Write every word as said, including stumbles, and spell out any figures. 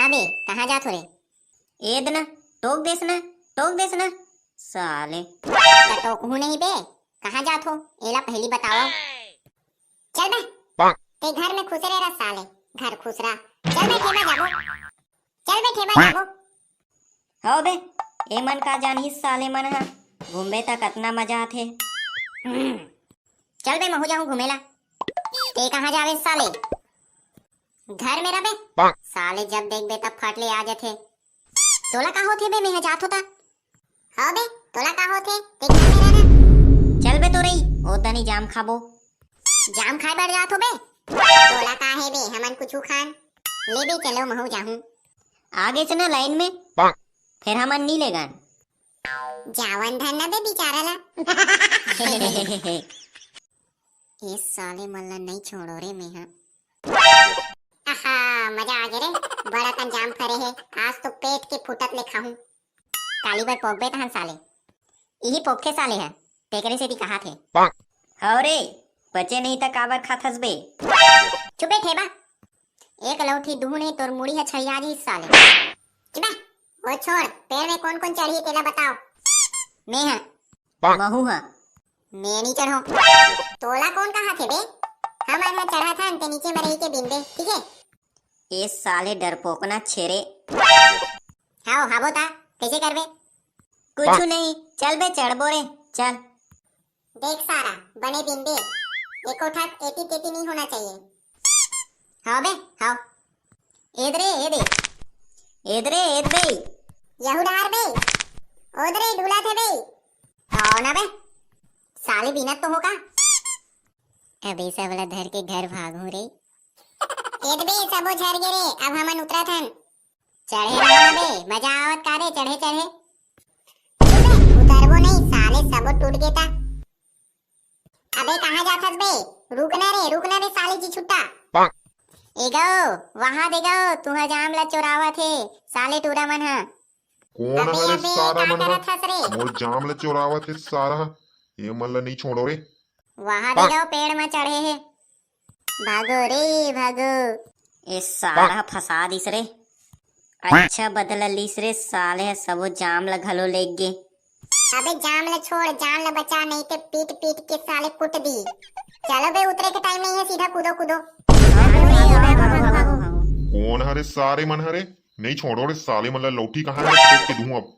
अबे, कहाँ जात हो रे? एद ना, टोक देस ना, टोक देस ना, साले। त टोकहूँ नहीं बे, कहाँ जात हो? एला पहली बताओ। चल बे, ते घर में खुसरे रह साले, घर खुसरा। चल बे ठेबा जाबो, चल बे ठेबा जाबो। हव बे, ए मन का जानही साले मन ह, घूमबे त कतना मजा आथे। हम्म, चल बे, महू जाहूँ घूमे ला। ते कहाँ जावे साले? घर में रह बे। साले जब देखबे तब फट ले आ जाथे। तोला का होथे बे, मेंह जात हों त। हव बे, तोला का होथे, ते घर में रह ना। चल बे तो रही, ओ तनी जाम खाबो। जाम खाए बर जात हो बे? तोला का हे बे, हमन कुछु खान। ले बे, चलो महू जाहूँ। आ गेस ना लाइन में, फेर हमन नी लेगन। जावन धन ना बे बिचारा ला। ए साले मन ला नहीं छोड़ो रे मेंह। आहा, मजा आ गे रे, बड़ा कन जाम फरे हे, आज तो पेट के फुटत ले खाहूँ। काली बर पोकबे तहन साले। इही पोकथे साले ह, तेकरे सेती कहाथे। हव रे, बचे नहीं त काबर खाथस बे? चुपे ठेबा, एक लौठी दुहूँ नहीं तोर मुड़ी ह छरिया जी साले। चुपा, ओ छोड़, पेड़ में कौन कौन चढ़ी तेला बताओ। मेंह। महू ह। मैं नहीं चढ़ो। तोला कौन कहाथे बे? हमन ह चढ़त हन ते नीचे में रही के बिनबे, ठीक है? ए साले डरपोकना छेरे। हाव, हाबो ता, कैसे करबे? कुछु नहीं, चल बे चढ़बो रे, चल। देख सारा, बने बिनबे, एको ठक एती तेती नहीं होना चाहिए। हाव बे, हाव। एद रे, एद ए। एद रे, एद बे। यहू डहार बे। ओद रे, ढूला थे बे। आओ ना बे। साले बिनत तो हो का? अबे सब ला धर के घर भागहूँ रे। एद बे, सबो झर गे रे, अब हमन उतरत हन। चढ़े रहो ना बे, मजा आवत का रे, चढ़े चढ़े। उतरबो नहीं, साले सबो टूट गे ता। अबे कहाँ जाथस बे? रुक ना रे, रुक ना रे साले जी छुट्टा। एगो, वहाँ देखो, तुहा जाम ला चोरावत हे, साले टूरा मन ह। कौन अबे, हरे अबे, सारा का मन ह? करत हस रे? मोर जाम ला चोरावत हे सारा ह। ये मन ला नहीं छोड़ो रे। वहाँ देखो, पेड़ में चढ़े हे। भागो रे, भागो। ए सारा ह फंसा दिस रे। अच्छा बदला लिस रे साले ह, सबो जाम ला घलो लेग गे। अबे जाम ला छोड़, जान ला बचा, नहीं ते पीट पीट के साले कुट दी। चलो बे, उतरे के टाइम नहीं है, सीधा कूदो, कूदो। कौन हरे सारे मन हरे? नहीं छोड़ो रे साले मन ला, लौठी कहाँ है? फेंक के दूँ अब।